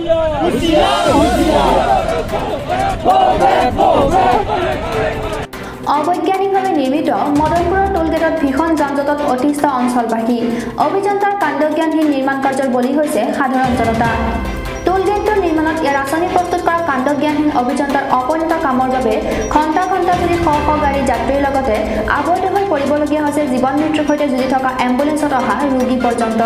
হুঁচিয়াৰ, হুঁচিয়াৰ। Go back, go back. অবৈজ্ঞানিকভাৱে নিৰ্মিত মদনপুৰৰ টোলগেটত ভীষণ যানজঁটত অতিষ্ঠ অঞ্চলবাসী। অভিযন্তাৰ কাণ্ডজ্ঞানহীন নিৰ্মাণ কাৰ্যৰ বলি হৈছে সাধাৰণ জনতা। টোলগেটটোৰ নিৰ্মাণত ইয়াৰ আঁচনি প্ৰস্তুত কৰা কাণ্ডজ্ঞানহীন অভিযন্তাৰ অপৰিণত কামৰ বাবে ঘণ্টা ঘণ্টা ধৰি শ শ গাড়ী যাত্ৰীৰ লগতে আবদ্ধ হৈ পৰিবলগীয়া হৈছে জীৱন মৃত্যুৰ সৈতে যুঁজি থকা এম্বুলেন্সত অহা ৰোগী পৰ্যন্ত।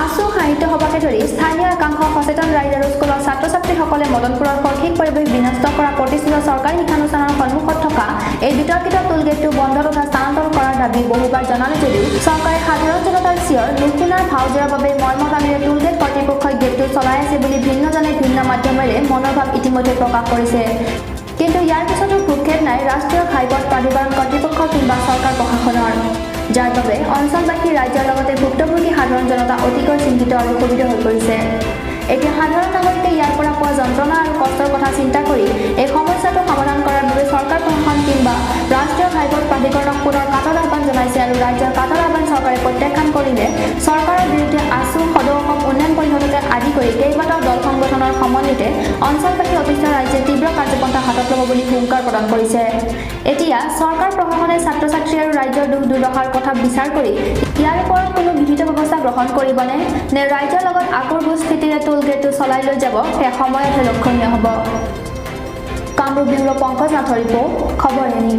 আছু, সাহিত্য সভাকে ধৰি স্থানীয় একাংশ সচেতন ৰাইজ আৰু স্কুলৰ ছাত্ৰ ছাত্ৰীসকলে মদনপুৰৰ শৈক্ষিক পৰিৱেশ বিনষ্ট কৰা প্ৰতিষ্ঠিত চৰকাৰী শিক্ষানুষ্ঠানৰ সন্মুখত থকা এই বিতৰ্কিত টোলগেটটো বন্ধ তথা স্থানান্তৰ কৰাৰ দাবী বহুবাৰ জনালে যদিও চৰকাৰে সাধাৰণ জনতাৰ চিঞৰ নুশুনাৰ ভাও জোৰাৰ বাবে মইমতালিৰে টোলগেট কৰ্তৃপক্ষই গেটটো চলাই আছে বুলি ভিন্নজনে ভিন্ন মাধ্যমেৰে মনৰ ভাৱ ইতিমধ্যে প্ৰকাশ কৰিছে। কিন্তু ইয়াৰ পিছতো ভ্ৰূক্ষেপ নাই ৰাষ্ট্ৰীয় ঘাইপথ প্ৰাধিকৰণ কৰ্তৃপক্ষ কিংবা চৰকাৰ প্ৰশাসনৰ। যাৰ বাবে অঞ্চলবাসী ৰাইজৰ লগতে ভুক্তভোগী সাধাৰণ জনতা অতিকৈ চিন্তিত আৰু ক্ষোভিত হৈ পৰিছে। এতিয়া সাধাৰণ নাগৰিকে ইয়াৰ পৰা পোৱা যন্ত্ৰণা আৰু কষ্টৰ কথা চিন্তা কৰি এই সমস্যাটো সমাধান কৰাৰ বাবে চৰকাৰ প্ৰশাসন কিংবা ৰাষ্ট্ৰীয় ঘাইপথ প্ৰাধিকৰণক পুনৰ কাতৰ আহ্বান জনাইছে আৰু ৰাইজৰ কাতৰ আহ্বান চৰকাৰে প্ৰত্যাখ্যান কৰিলে চৰকাৰৰ বিৰুদ্ধে আছু, সদৌ অসম উন্নয়ন পৰিষদকে আদি কৰি কেইবাটাও দল সংগঠনৰ সমন্বিতে অঞ্চলবাসী অতিষ্ঠ ৰাইজে তীব্ৰ কাৰ্যপন্থা হাতত ল'ব বুলি হুংকাৰ প্ৰদান কৰিছে। এতিয়া চৰকাৰ প্ৰশাসনে ছাত্ৰ ছাত্ৰী আৰু ৰাইজৰ দুখ দুৰ্দশাৰ কথা বিচাৰ কৰি ইয়াৰ ওপৰত কোনো বিহিত ব্যৱস্থা গ্ৰহণ কৰিবনে নে ৰাইজৰ লগত আঁকোৰগোজ স্থিতিৰে টোল গেটটো চলাই লৈ যাব, সেয়া সময়তহে লক্ষণীয় হ'ব। কামৰূপ ব্যুৰ' পংকজ নাথৰ ৰিপৰ্ট, খবৰ এনি।